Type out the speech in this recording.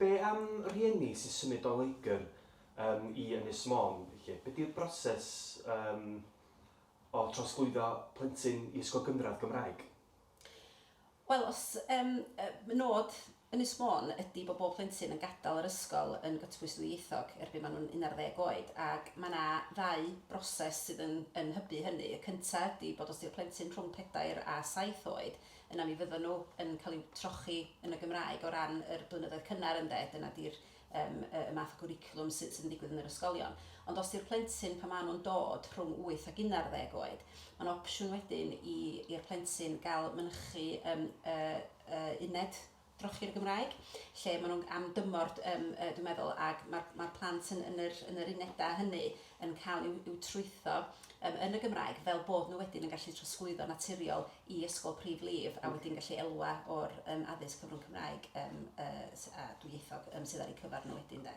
Be am rhieni sy'n symud o Loegr yym i Ynys Môn felly? Be 'di'r broses yym o trosglwyddo plentyn i ysgol gynradd Gymraeg? Wel, os yym yy nod Ynys Môn ydy bod bob plentyn yn gadael yr ysgol yn gytbwys ddwyieithog erbyn maen nhw'n 11 oed, ac mae 'na ddau broses sydd yn yn hybu hynny. Y cynta' ydy bod os 'di'r plentyn rhwng pedair a saith oed, yna mi fyddan nhw yn cael eu trochi yn y Gymraeg o ran yr blynyddoedd cynnar ynde, dyna 'di'r yym y y math o gwricwlwm sydd sydd yn digwydd yn yr ysgolion. Ond os 'di'r plentyn pan maen nhw'n dod rhwng 8 ac 11 oed, mae 'na opsiwn wedyn i i'r plentyn gael mynychu yym y y uned drochi'r Gymraeg, lle maen nhw'n am dymor yym yy dwi'n meddwl, ac ma'r ma'r plant yn yn yr yn yr unedau hynny yn cael i'w i'w trwytho yym yn y Gymraeg fel bod nhw wedyn yn gallu trosglwyddo naturiol i ysgol prif lif a wedyn gallu elwa o'r yym addysg cyfrwng Cymraeg yym yy s- a dwyieithog yym sydd ar eu cyfer nhw wedyn de.